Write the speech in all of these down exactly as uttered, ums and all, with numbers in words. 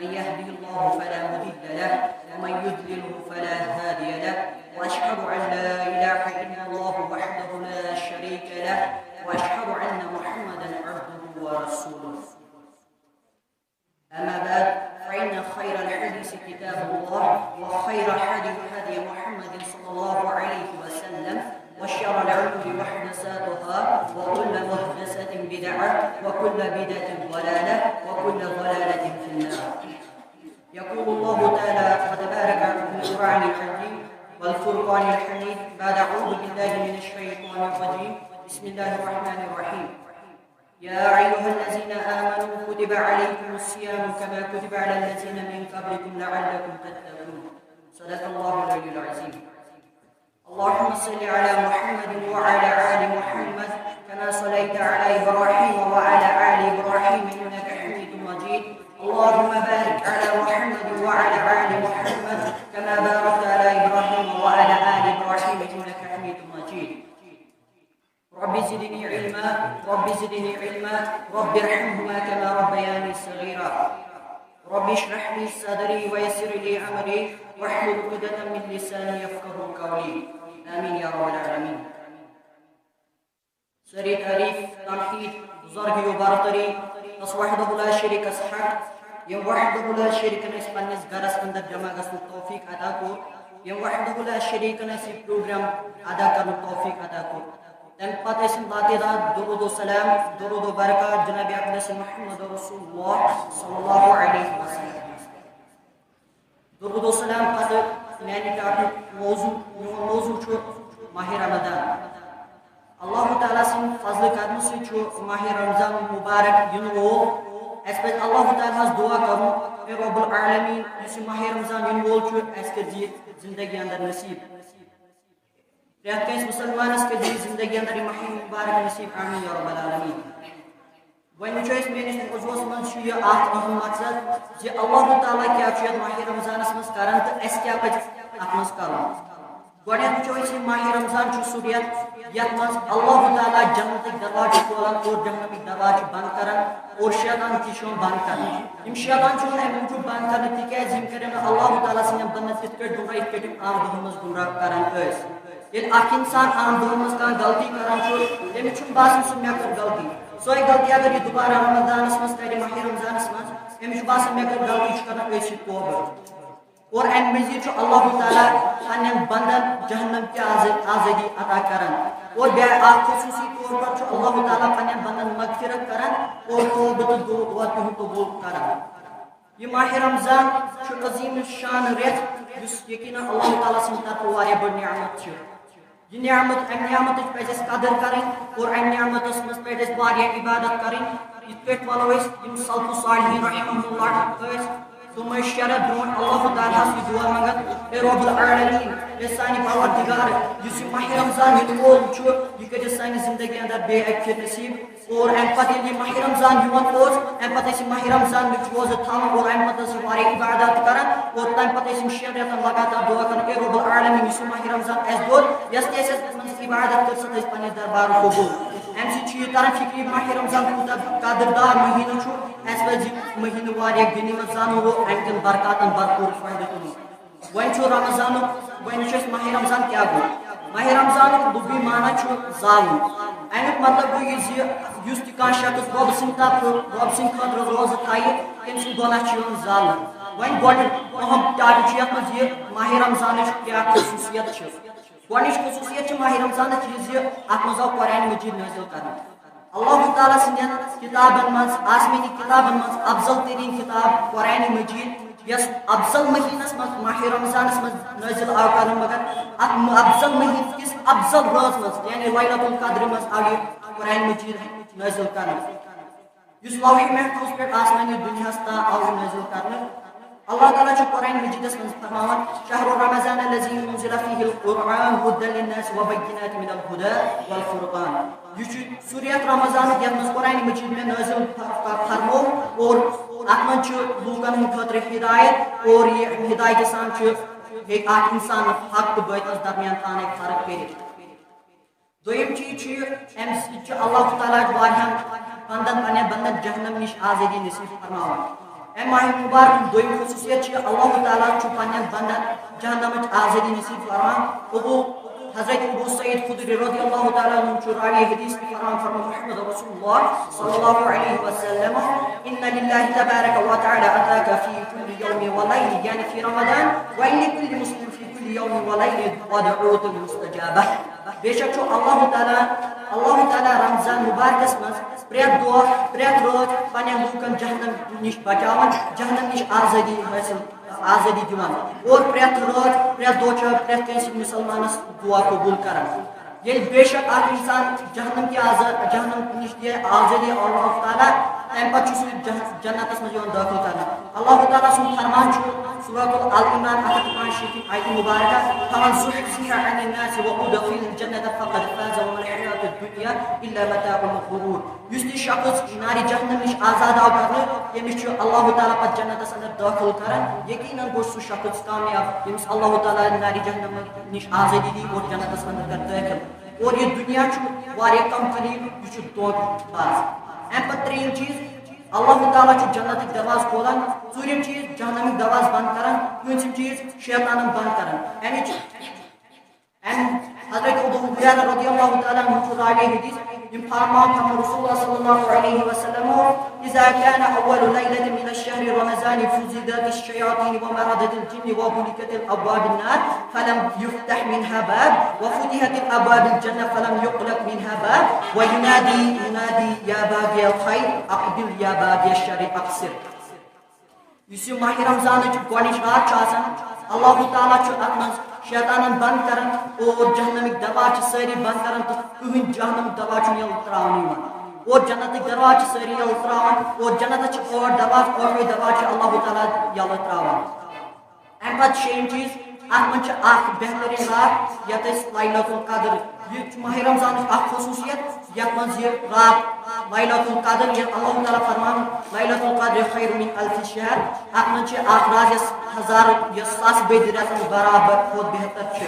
من يهده الله فلا مضل له، ومن يضلله فلا هادي له، وأشهد أن لا إله إلا الله وحده لا شريك له، وأشهد أن محمدا عبده ورسوله. أما بعد، فإن خير الحديث كتاب الله، وخير الهدي هدي محمد صلى الله عليه وسلم، وشر الأمور محدثاتها، وكل محدثة بدعة، وكل بدعة ضلالة، وكل ضلالة في النار. يقول الله تعالى وتبارك في القرآن الحكيم والفرقان الحميد بعد أعوذ بالله من الشيطان الرجيم. بسم الله الرحمن الرحيم. يا أيها الذين آمنوا كتب عليكم الصيام كما كتب على الذين من قبلكم لعلكم تتقون. صدق الله العلي العظيم. اللهم صل على محمد وعلى آل محمد كما صليت على إبراهيم وعلى آل إبراهيم إنك حميد مجيد. اللهم بارك على محمد وعلى آل محمد كما باركت على إبراهيم وعلى آل إبراهيم إنك حميد مجيد. رب زدني علما، رب زدني علما، رب ارحمهما كما ربياني صغيرا. رب اشرح لي صدري ويسر لي أمري واحلل عقدة من لساني يفقهوا قولي. آمين يا رب العالمين. سٲری تعریٖف، تمجیٖد، بزرگی و برتری تس وحدہ لا شریکس حق، یم وحدہ لا شریکن اسہِ پننس گرس اندر جمع گژھنُک توفیق عطا کوٚر، یم وحدہ لا شریکن اسہِ یہِ پروگرام ادا کرنُک توفیق عطا کوٚر۔ تمہِ پتہٕ ٲسۍ یِم لاتعداد درود و سلام، درود و برکات جناب اقدس محمد رسول اللہ صلی اللہ علیہ وسلم۔ درود و سلام پتہٕ میانہِ ٹاپک موضوع، میون موضوع چھُ ماہ رمضان۔ اللہ تعالیٰ سٕنٛدِ فضلہٕ کرمہٕ سۭتۍ چھُ ماہ رمضان مبارک یِنہٕ وول۔ اَسہِ پزِ اللہ تعالیٰ ہس دعا کرُن، اے رب العالمین، یُس یہِ ماہ رمضان یِنہٕ وول چھُ، اَسہِ کٔرۍ زِ یہِ زندگی اندر نصیب۔ پرٛٮ۪تھ کٲنٛسہِ مُسلمانس کٔرۍ زِ یہِ زندگی اندر یہِ ماہ مبارک نصیب، آمین یا رب العالمین۔ وۄنۍ وٕچھو أسۍ، میٲنِس موضوعس منٛز چھُ یہِ اکھ اہم مقصد زِ اللہ تعالیٰ کیٛاہ چھُ یتھ ماہ رمضانس منٛز کران تہٕ اَسہِ کیٛاہ پزِ اتھ منٛز کرُن۔ گۄڈٕنٮ۪تھ وٕچھو أسۍ، یہِ ماہ رمضان چھُ سُہ رٮ۪تھ یتھ منٛز اللہ تعالیٰ جنتٕکۍ دروازٕ چھُ کھولان اور جہنمٕکۍ دروازٕ چھُ بنٛد کران اور شیطان تہِ چھُ یِوان بنٛد کرنہٕ۔ یِم شیطان چھِ یِوان امہِ موٗجوٗب بنٛد کرنہٕ تِکیٛازِ یِم کرن نہٕ اللہ تعالیٰ سٕنٛدٮ۪ن بندن تِتھ کٲٹھۍ گمراہ یِتھ کٲٹھۍ یِم عام دۄہن منٛز گمراہ کران ٲسۍ۔ ییٚلہِ اکھ انسان عام دۄہن منٛز کانٛہہ غلطی کران چھُ، تٔمِس چھُنہٕ باسان سُہ مےٚ کٔر غلطی۔ سۄے غلطی اگر یہِ دوبارٕ رمضانس منٛز کرِ، ماہ رمضانس منٛز، أمِس چھُ باسان مےٚ کٔر غلطی، یہِ چھُ کران أتھۍ سۭتۍ توبہٕ۔ اور امہِ مزید چھُ اللہ تعالیٰ پننٮ۪ن بندن جہنم کہِ آز-، آزٲدی عطا کران۔ اور بیٚیہِ اکھ خصوٗصی طور پر چھُ اللہ تعالیٰ پننٮ۪ن بندن مغفرت کران اور توبہٕ تہٕ دُعا تِہُنٛد قبوٗل کران۔ یہِ ماہ رمضان چھُ عظیم شان رٮ۪تھ، یُس یقیناً اللہ تعالیٰ سٕنٛدِ طرفہٕ واریاہ بٔڑ نعمت چھِ۔ یہِ نعمت، امہِ نعمتٕچ پزِ اَسہِ قدٕر کرٕنۍ اور امہِ نعمتس منٛز پزِ اَسہِ واریاہ عبادت کرٕنۍ۔ یِتھ پٲٹھۍ ونو أسۍ، یِم سلف صالحین رحمہم اللہ ٲسۍ، تِم ٲسۍ شےٚ رٮ۪تھ برونٛٹھ اللہ تعالیٰ ہس یہِ دعا منٛگان، اے رب العالمین، اے سانہِ پروردگار، یُس یہِ ماہ رمضان یِنہٕ وول چھُ، یہِ کٔرِو سانہِ زندگی اندر بیٚیہِ اکہِ پھِرِ نصیب۔ اور امہِ پتہٕ ییٚلہِ یہِ ماہ رمضان یِوان اوس، امہِ پتہٕ ٲسۍ یہِ ماہ رمضان نِچ روزٕ تھاوان اور امہِ پتہٕ ٲسۍ یہِ واریاہ عبادت کران اور تمہِ پتہٕ ٲسۍ یِم شٮ۪ن رٮ۪تن لگاتار دعا کران، اے رب العالمین، یُس یہِ ماہ رمضان اسہِ دوٚر، یۄس تہِ اسہِ اتھ منٛز عبادت کٔر، سۄ تھٲے پننِس دربارُک قبول۔ امہِ سۭتۍ چھُ یہِ تران فکرِ، یہِ ماہ رمضان کوٗتاہ قدردار مہینہٕ چھُ، اسہِ پزِ یہِ مہینہٕ واریاہ غنیمت زانُن اور امہِ کٮ۪ن برکاتن بھرپور فٲیدٕ تُلُن۔ وۄنۍ چھُ رمضانُک، وۄنۍ وٕچھ أسۍ ماہ رمضان کیٛاہ گوٚو۔ ماہ رمضانُک لُغوی معنی چھُ زالُن۔ اَمیُک مطلب گوٚو یہِ زِ یُس تہِ کانٛہہ شخص رۄب سٕنٛدِ طرفہٕ، رۄب سٕنٛدِ خٲطرٕ روزٕ تھایہِ، تٔمۍ سُنٛد گۄناہ چھُ یِوان زالنہٕ۔ وۄنۍ گۄڈٕنیُک اہم topic چھُ یَتھ منٛز یہِ ماہ رمضانٕچ کیٛاہ خصوٗصیت چھِ۔ گۄڈٕنِچ خصوٗصیت چھِ ماہ رمضانٕچ یہِ زِ اَتھ منٛز آو قرآنِ مجیٖد نٲزِل کرنہٕ۔ اللہ تعالیٰ سٕنٛدٮ۪ن کِتابن منٛز، آسمٲنی کِتابن منٛز افضل تریٖن کِتاب قرآنِ مجیٖد، یۄس افضل مہینس منٛز، ماہِ رمضانس منٛز نٲزِل آو کرنہٕ، مگر اتھ م-، افضل مہینہٕ کِس افضل رٲژ منٛز، یعنی لیلۃ القدرِ منٛز آو یہِ قرآنِ مجیٖد نٲزِل کرنہٕ، یُس لوحِ محفوظ پٮ۪ٹھ آسمٲنی دُنیاہس تام آو نٲزِل کرنہٕ۔ اللہ تعالیٰ چھُ قرآن مجیدس منٛز فرماوان، "شہر رمضان الذی انزل فیہ القرآن ھدی للناس وبینات من الہدی والفرقان۔" یہِ چھُ سُہ رٮ۪تھ رمضانُک یَتھ منٛز قرآن مجید مےٚ نٲزِل ف-، ف-، فرموو اور اَتھ منٛز چھُ لوٗکن ہٕنٛدِ خٲطرٕ ہدایت اور یہِ ہدایتہِ سان چھُ ہیٚکہِ اکھ اِنسان حق تہٕ باطلس درمیان پانے فرق کٔرِتھ۔ دوٚیِم چیٖز چھُ یہِ، اَمہِ سۭتۍ چھُ اللہ تعالیٰ واریاہن بندن، پننٮ۪ن بندن جہنم نِش آزٲدی نصیب فرماوان۔ امہِ ماہِ مُبارک ہُنٛد دوٚیِم خصوٗصیت چھِ، اللہ تعالیٰ چھُ پننٮ۪ن بندن جہنمٕچ آزٲدی نصیب فرمان۔ ابو حضرت ابو سعید خدری رضی اللہ تعالیٰ عنہ چھُ راوی حدیث تہِ فرمان، فرمان محمد رسول اللہ صلی اللہ علیہ وسلم، ان للہ تبارک و تعالیٰ اتاک فی کل یوم و لیلہ، یعنی فی رمضان، و ان لکل مسلم فی کل یوم و لیلہ دعوت مستجابہ۔ بے شک چھُ اللہ تعالیٰ، اللہ تعالیٰ رمضان مبارکس منٛز پرٛٮ۪تھ دۄہ، پرٛٮ۪تھ رٲژ پننٮ۪ن لوٗکن جہنم نِش بچاوان، جہنم نِش آزٲدی حٲصِل، آزٲدی دِوان۔ اور پرٛٮ۪تھ رٲژ، پرٛٮ۪تھ دۄہ چھُ پرٛٮ۪تھ کٲنٛسہِ مُسلمانس دُعا قبوٗل کران۔ ییٚلہِ بے شک اکھ انسان جہنم کہِ آزا-، جہنم نِش یہِ آزٲدی اللہ تعالیٰ، تمہِ پتہٕ چھُ سُہ جہ-، جنتس منٛز یِوان دٲخل کرنہٕ۔ اللہ تعالیٰ سُنٛد فرمان چھُ سورۃ آل عمران اکھ ہتھ تہٕ پانٛژھ شیٖتھ آیتہِ مبارکہ، فمن زحزح عن النار وادخل الجنة فقد فاز وما الحياة الدنيا إلا متاع الغرور۔ یُس تہِ شخص نارِ جہنم نِش آزاد آو کرنہٕ، تٔمِس چھُ اللہ تعالیٰ پتہٕ جنتس اندر دٲخل کران۔ یقیناً گوٚو سُہ شخص کامیاب، ییٚمِس اللہ تعالیٰ نارِ جہنم نِش آزٲدی دی اور جنتس اندر کر دٲخل۔ اور یہِ دُنیا چھُ واریاہ کم قلیل، یہِ چھُ دھوکہٕ باز۔ امہِ پتہٕ ترٛیٚیِم چیٖز، اللہ تعالیٰ چھُ جنتٕکۍ دروازٕ کھولان۔ ژوٗرِم چیٖز، جہنمٕکۍ دروازٕ بنٛد کران۔ پوٗنٛژِم چیٖز، شیطانن بنٛد کران۔ امِچ، امہِ حضرت ابو ہریرہ رضی اللہ تعالیٰ عنہ چھُ راوی حدیث، یِم فرمان فرمان رسول اللہ صلی اللہ علیہ وسلم، اذا كان اول ليلة من الشهر رمضان فزعت الشياطين ومردت الجن وغلقت الابواب النار فلم يفتح منها باب وفتحت الابواب الجنة فلم يغلق منها باب وينادي منادي يا باغي الخير اقبل يا باغي الشر اقصر۔ یُس یہِ ماہِ رمضانٕچ گۄڈٕنِچ راتھ چھِ آسان، اللہ تعالیٰ چھُ اَتھ منٛز شیطانَن بنٛد کران اور جہنمٕکۍ دروازٕ چھِ سٲری بنٛد کران تہٕ کٕہٕنۍ جہنمُک دروازٕ چھُنہٕ یَلہٕ ترٛاونہٕ یِوان۔ اور جنتٕکۍ دروازٕ چھِ سٲری یَلہٕ ترٛاوان اور جنتَس چھِ ٲٹھ دروازٕ، ٲٹھوَے دروازٕ چھِ اللہ تعالیٰ یَلہٕ ترٛاوان۔ امہِ پتہٕ شیٚیِم چیٖز، اتھ منٛز چھِ اکھ بہتریٖن راتھ، یتھ أسۍ لیلۃ القدر، یہِ چھُ ماہِ رمضانٕچ اکھ خصوٗصیت، یتھ منٛز یہِ راتھ لیلۃ القدر، یتھ اللہ تعالیٰ فرمان، لیلۃ القدر خیر من الف شہر، اتھ منٛز چھِ اکھ راتھ یۄس ہزار، یۄس ساس بٔدۍ رٮ۪تن برابر کھۄتہٕ بہتر چھِ۔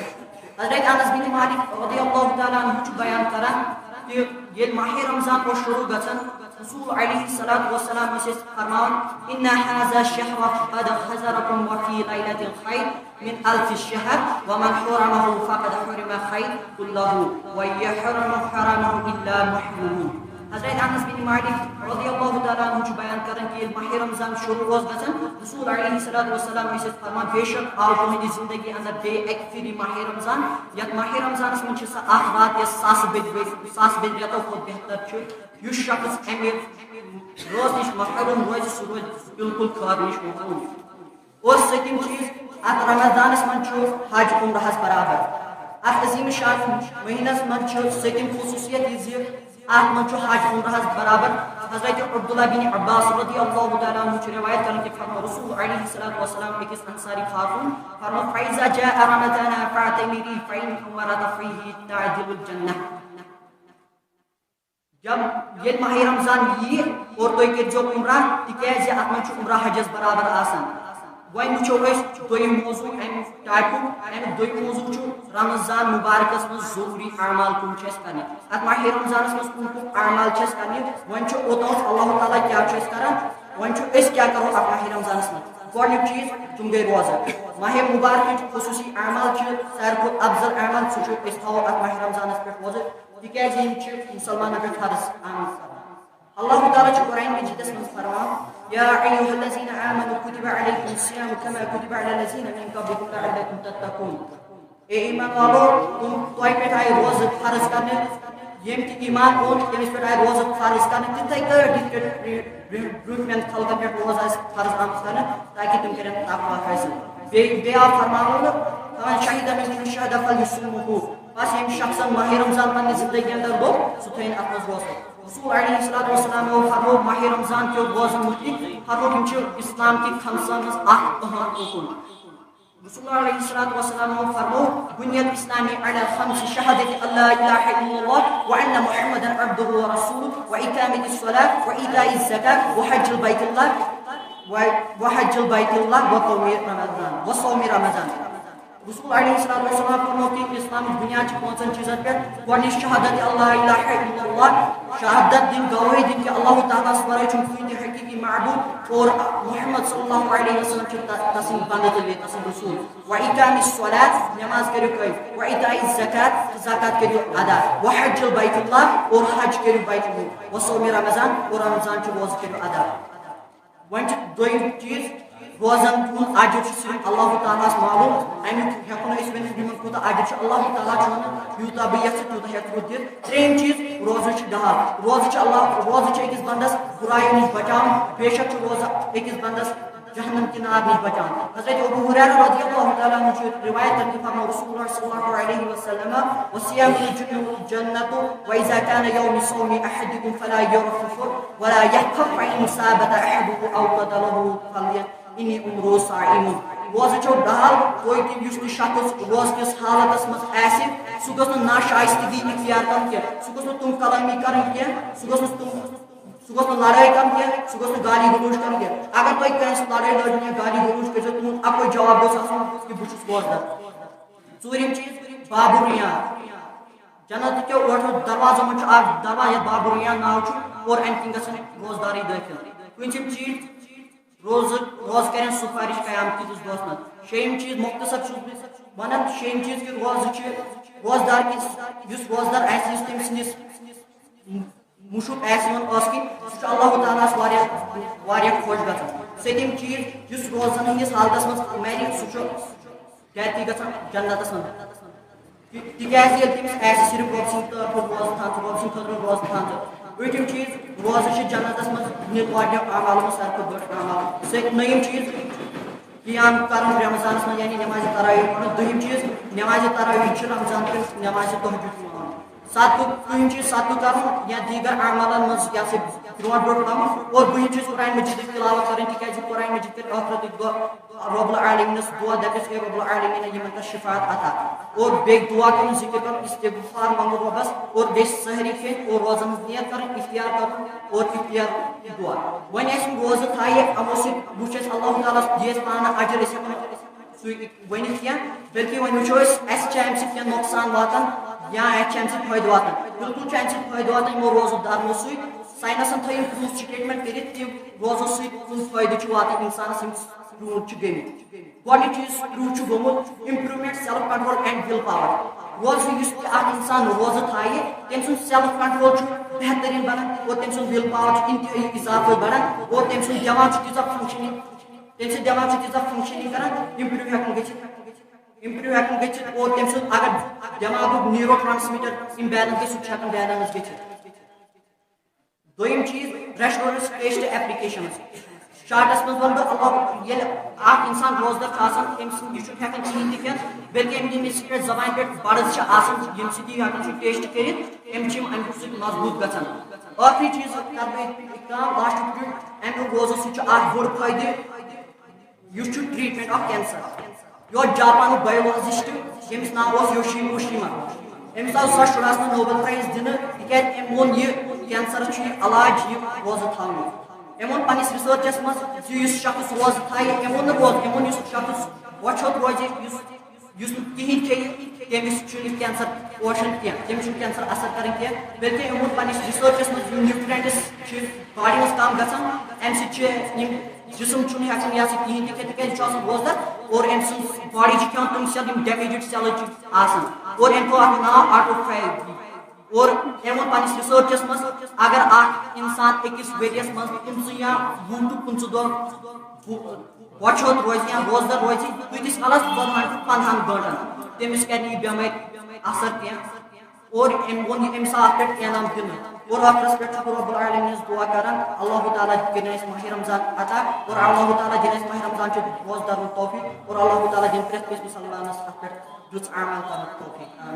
حضرت انس بن مالک رضی اللہ تعالیٰ عنہ چھُ بیان کران کہِ ییٚلہِ ماہِ رمضان اوس شروع گژھان، رسول علیہ الصلوۃ والسلام ٲسۍ اَسہِ فرماوان، ان هذا الشهر قد خزركم وفي ليلة خير من الف شهر ومن حرمه فقد حرم خير كله ويحرم حرمه الا محرمون۔ حضرت انس بن مالک رضی اللہ تعالیٰ عنہ چھُ بیان کران کہِ ییٚلہِ ماہِ رمضان شروع اوس گژھان، رسول علیہ الصلوۃ والسلام ٲسۍ اَسہِ فرمان، بے شک آو تُہنٛدِ زندگی اندر بیٚیہِ اکہِ پھِرِ ماہِ رمضان، یتھ ماہِ رمضانس منٛز چھِ سۄ اکھ راتھ یۄس ساسہٕ بٔدۍ، ساسہٕ بٔدۍ رٮ۪تو کھۄتہٕ بہتر چھِ۔ یُس شخص امہِ روزٕ نِش محروم روزِ، سُہ روزِ بالکل خٲر نِش محروم۔ اور سٔتِم چیٖز، اتھ رمضانس منٛز چھُ حج عمرہس برابر۔ اتھ عظیٖم شان مہینس منٛز چھُ سٔتِم خصوٗصیت یہِ زِ اتھ منٛز چھُ حج عمرہس برابر۔ حضرت عبداللہ بن عباس رضی اللہ تعالیٰ عنہ چھُ روایت کران کہِ فرمو رسول علیہ الصلوۃ والسلام أکِس انصاری خاتون، فرمو، فإذا جاء رمضان فاعتمري فإن عمرة فيه تعدل الجنة۔ جب ییٚلہِ ماہِ رمضان ییہِ اور تُہۍ کٔرۍزیو عمرہ، تِکیٛازِ اتھ منٛز چھُ عمرہ حجس برابر آسان۔ وۄنۍ وٕچھو أسۍ دوٚیِم موضوع امہِ ٹاپِکُک۔ امیُک دوٚیِم موضوع چھُ رمضان مبارکس منٛز ضروٗری اعمال کٕم چھِ اَسہِ کرٕنۍ۔ اتھ ماہِ رمضانس منٛز کٕم کٕم اعمال چھِ اَسہِ کرٕنۍ؟ وۄنۍ چھُ اوٚتام اللہ تعالیٰ کیٛاہ چھُ اَسہِ کران، وۄنۍ چھُ أسۍ کیٛاہ کرو اتھ ماہِ رمضانس منٛز۔ گۄڈٕنیُک چیٖز، تِم گٔے روزٕ۔ ماہِ مبارکٕچ خصوٗصی اعمال چھِ ساروی کھۄتہٕ افضل اعمال، سُہ چھُ أسۍ تھاوو اتھ ماہِ رمضانس پٮ۪ٹھ روزٕ، تِکیٛازِ یِم چھِ مُسلمانن پٮ۪ٹھ فرض آمٕتۍ کرنہٕ۔ اللہ تعالیٰ چھُ قرآن مجیدس منٛز فرمان، يا أيها الذين آمنوا كتب عليكم الصيام كما كتب على الذين من قبلكم لعلكم تتقون۔ اے ایمان والو، تِم تۄہہِ پٮ۪ٹھ آیہِ روزٕ فرض کرنہٕ، ییٚمۍ تہِ ایمان اوٚن، تٔمِس پٮ۪ٹھ آیہِ روزٕ فرض کرنہٕ، تِتھَے کٲٹھۍ یِتھ کٲٹھۍ برٛونٛہہ، برٛونٛہہ، برٛونٛہمٮ۪ن خلقن پٮ۪ٹھ روزٕ آسہِ فرض آمٕژ کرنہٕ، تاکہِ تِم کٔرِن تقویٰ حٲصِل۔ بیٚیہِ، بیٚیہِ آو فرماونہٕ، فمن شهد منكم الشهر فليصمه۔ بس ییٚمہِ شخصن ماہِ رمضان پننہِ زندگی اندر لوٚب، سُہ تھٲیِن اتھ منٛز روزٕ۔ رسول علیہ الصلوۃ والسلام فرمو ماہِ رمضان کیو روزن مُتعلق، فرمو یِم چھِ اسلام کہِ خمسن ہٕنٛز اکھ اہم رُکُن۔ رسول علیہ الصلوۃ والسلام فرمو، بني الاسلام على خمس، شهادة ان لا اله الا الله وان محمدا عبده ورسوله واقام الصلاة وإيتاء الزكاة وحج البيت الله و-، وحج البيت الله وصوم رمضان، وصوم رمضان۔ رسول علیہ الصلوۃ والسلام فرموو کہ اسلامٕچ بنیاد چھِ پانٛژن چیٖزن پٮ۪ٹھ۔ گۄڈٕنِچ شہادت لا الہ الا اللہ، شہادت دِنۍ، گواہی دِنۍ کہ اللہ تعالیٰ ہس ورٲے چھُنہٕ کٕہٕنۍ تہِ حقیٖقی معبوٗد، اور محمد صلی اللہ علیہ وسلم چھُ ت-، تسٕنٛدۍ بندٕ تہٕ بیٚیہِ تسٕنٛدۍ رسول۔ و اقام الصلاۃ، نماز کٔرِو قٲیِم۔ و ایتاء الزکات، تہٕ زکات کٔرِو ادا۔ و حج البیت اللہ، اور حج کٔرِو بیت اللہ۔ و صوم رمضان، اور رمضان چہِ روزٕ کٔرِو ادا۔ وۄنۍ چھُ دوٚیِم چیٖز، روزن ہُنٛد اجر چھُ صرف اللہ تعالیٰ ہس معلوم، امیُک ہٮ۪کو نہٕ أسۍ ؤنِتھ یِمن کوٗتاہ اجر چھُ۔ اللہ تعالیٰ چھُ ونان، یوٗتاہ بہٕ یژھٕ تیوٗتاہ ہٮ۪کہٕ بہٕ دِتھ۔ ترٛیٚیِم چیٖز، روزٕ چھُ ڈہال، روزٕ چھُ اللہ، روزٕ چھُ أکِس بندس بُرایو نِش بچاوان۔ بے شک چھُ روزٕ أکِس بندس جہنم کہِ نار نِش بچاوان۔ حضرت ابو ہریرہ رضی اللہ تعالیٰ عنہ چھُ روایت کران، فرموو رسول اللہ صلی اللہ علیہ وسلم، وصیام الجنۃ، و اذا کان یوم صوم احدکم فلا یرفث ولا یفخر، فإن صابت احدہ او قتلہ فلینی امرؤ صائم۔ روزٕ چھو ڈہال، گوٚو کہِ یُس تہِ شخص روزٕ کِس حالتس منٛز آسہِ، سُہ گوٚژھ نہٕ ناشائستگی اختیار کرُن کینٛہہ، سُہ گوٚژھ نہٕ تُم کلامی کرٕنۍ کینٛہہ، سُہ گوٚژھ نہٕ تُم، سُہ گوٚژھ نہٕ لڑٲے کرُن کینٛہہ، سُہ گوٚژھ نہٕ گالی گلوچ کرُن کینٛہہ۔ اگر تۄہہِ کٲنٛسہِ لڑٲے لٲجِو یا گالی گلوچ کٔرِو، تُہُنٛد اکوے جواب گوٚژھ آسُن کہِ بہٕ چھُس روزدار۔ ژوٗرِم چیٖز، باب الریان۔ جنت کیو ٲٹھو دروازو منٛز چھُ اکھ دروازٕ، یتھ باب الریان ناو چھُ، اور امہِ کِنۍ گژھن روزدارٕے دٲخل۔ پوٗنٛژِم چیٖز، روزٕ، روزٕ کرن سفارش قیامت کِس دۄہس منٛز۔ شیٚیِم چیٖز، مختصر چھُس بہٕ ونان، شیٚیِم چیٖز کہِ روزٕ چھِ روزدار کِس، یُس روزدار آسہِ، یُس تٔمۍ سٕنٛدِس مُشُک آسہِ یِوان ٲس کِنۍ، سُہ چھُ اللہ تعالیٰ ہَس واریاہ، واریاہ خۄش گژھان۔ سٔتِم چیٖز، یُس روزان ہٕنٛدِس حالتس منٛز مرِ، سُہ چھُ ڈیتھی گژھان جنتس منٛز۔ تہِ-، تِکیازِ ییٚلہِ تٔمِس آسہِ صرف رۄب سٕنٛدِ طرفہٕ روزٕ تھاوان، رۄب سٕنٛدِ خٲطرٕ روزٕ تھاوان۔ ٲٹھِم چیٖز، روزٕ چھِ جنتس منٛز نِل واجنیو اعمالو منٛز ساروی کھۄتہٕ بٔڑ اعمال۔ سٔتۍ-، نٔیِم چیٖز، قیام کرُن رمضانس منٛز، یعنی نمازِ تراویح پرُن۔ دوٚیِم چیٖز، نمازِ تراویح چھِ رمضان کٮ۪ن نمازِ تہجد تہِ وَنان۔ صدقہٕ، دوٚیِم چیٖز صدقہٕ کرُن یا دیگر اعمالن منٛز، یہِ ہسا، برونٛٹھ برونٛٹھ تھاوُن۔ اور بٔہِم چیٖز قرآن مجیدٕچ تلاوت کرٕنۍ، تِکیازِ قرآن مجید کرِ ٲخرتٕکۍ دۄہ رب العالمینس دعا، دپٮ۪س، اے رب العالمین، یِمن کر شفاعت عطا۔ اور بیٚیہِ دعا کرُن، ذکر کرُن، استغفار منٛگُن رۄبس۔ اور بیٚیہِ سحری کھیٚنۍ اور روزن ہٕنٛز نیت کرٕنۍ، افطار کرُن اور افطار دعا۔ وۄنۍ آسہِ یِم روزٕ تھایہِ، یِمو سۭتۍ وٕچھ اَسہِ اللہ تعالیٰ ہس دِیہِ اَسہِ پانہٕ اجر، أسۍ ہٮ۪کو نہٕ سُہ ؤنِتھ کینٛہہ، بلکہِ وۄنۍ وٕچھو أسۍ، اَسہِ چھِ اَمہِ سۭتۍ کینٛہہ نۄقصان واتان یا اَسہِ چھِ اَمہِ سۭتۍ فٲیدٕ واتان۔ بِلکُل چھُ اَمہِ سۭتۍ فٲیدٕ واتان یِمو روزو دارنو سۭتۍ۔ ساینسن تھٲیِن پروٗف سٹیٹمنٹ کٔرِتھ کہِ روزو سۭتۍ کُن فٲیدٕ چھُ واتان اِنسانَس، یِم پروٗف چھِ گٔمٕتۍ۔ گۄڈٕنیُک چیٖز پروٗف چھُ گوٚمُت، improvement self control and will power۔ روزٕ یُس تہِ اکھ اِنسان روزٕ تھایہِ، تٔمۍ سُنٛد سیلف کنٹرول چھُ بہتریٖن بنان اور تٔمۍ سُنٛد وِل پاور چھُ انتہٲیی اضافہٕ بڑان اور تٔمۍ سُنٛد دٮ۪ماغ چھُ تیٖژاہ فنکشننگ، تٔمۍ سُنٛد دٮ۪ماغ چھُ تیٖژاہ فنکشننگ کران، امپروو ہٮ۪کان گٔژھِتھ، امپروو ہٮ۪کان گٔژھِتھ اور تٔمۍ سُنٛد اگر دٮ۪ماغُک نیورو ٹرانسمیٹر امبیلنس گژھِ، سُہ چھُ ہٮ۪کان بیلنس گٔژھِتھ۔ دوٚیِم چیٖز، ریسٹورنٹس ٹیسٹ ایپلیکیشنز۔ شارٹس منٛز وَنہٕ بہٕ، اللہ، ییٚلہِ اکھ اِنسان روزدار چھُ آسان، أمۍ سُنٛد یہِ چھُنہٕ ہیٚکان کِہیٖنۍ تہِ کھٮ۪تھ، بلکہِ أمۍ، أمِس یُس زبانہِ پٮ۪ٹھ بڑٕز چھِ آسان، ییٚمہِ سۭتۍ یہِ ہیٚکان چھُ ٹیسٹ کٔرِتھ، أمۍ چھِ یِم اَمہِ سۭتۍ مضبوٗط گژھان۔ ٲخری چیٖز کرٕ بہٕ ییٚتہِ اِختام، لاسٹُک ٹیوٗٹ، اَمیُک روزُن سُہ چھُ اکھ بوٚڑ فٲیدٕ۔ یُس چھُ treatment of cancer۔ یور جاپانُک بایولوجسٹ، ییٚمِس ناو اوس یوشی اوشیما، أمِس آو زٕ ساس شُراہَس منٛز نوبل پرائز دِنہٕ، تِکیازِ أمۍ ووٚن یہِ کینسر چھُ یہِ علاج یہِ روزٕ تھاونُک۔ أمۍ ووٚن پننِس ریسرچس منٛز زِ یُس شخص روزٕ تھایہِ، أمۍ ووٚن نہٕ روزٕ، أمۍ ووٚن یُس شخص وۄچھوت روزِ، یُس، یُس نہٕ کِہیٖنۍ کھیٚیہِ، تٔمِس چھُنہٕ یہِ کینسر پوشان کینٛہہ، تٔمِس چھُنہٕ کینسر اثر کران کینٛہہ، بلکہِ أمۍ ووٚن پننِس ریسرچس منٛز یِم نیوٹرینٹس چھِ باڈی منٛز کم گژھان، امہِ سۭتۍ چھِ یِم جسم چھُنہٕ ہیٚکان یہِ ہسا کِہیٖنۍ تہِ کھٮ۪تھ، تِکیازِ یہِ چھُ آسان روزدار اور أمۍ سٕنٛز باڈی چھِ کھٮ۪وان تِم سیل، یِم ڈیمیجڈ سیلٕز چھِ آسان اور أمۍ تھوٚو اَتھ ناو آٹوفیجی۔ اور أمۍ ووٚن پننِس ریسرچس منٛز، اگر اکھ انسان أکِس ؤریس منٛز پٕنٛژٕہ یا وُہ to پٕنٛژٕہ دۄہ وۄچھوت روزِ یا روزدار روزِ، کۭتِس کالس؟ ژۄدہن to پنٛدہن گٲنٛٹن، تٔمِس کرِ نہٕ یہِ بٮ۪مٲرۍ اثر کینٛہہ۔ اور أمۍ ووٚن یہِ، أمِس آو اَتھ پٮ۪ٹھ انعام دِنہٕ۔ اور ٲخرس پٮ۪ٹھ چھُس بہٕ رب العالمینس دعا کران، اللہ تعالیٰ کٔرِنۍ اَسہِ ماہِ رمضان عطا، اور اللہ تعالیٰ دِنۍ اَسہِ ماہِ رمضان چہِ روزدارُک توفیق، اور اللہ تعالیٰ دِنۍ پرٛٮ۪تھ کٲنٛسہِ مسلمانس اَتھ پٮ۪ٹھ رٕژ اعمال کرنُک توفیق۔ آمین۔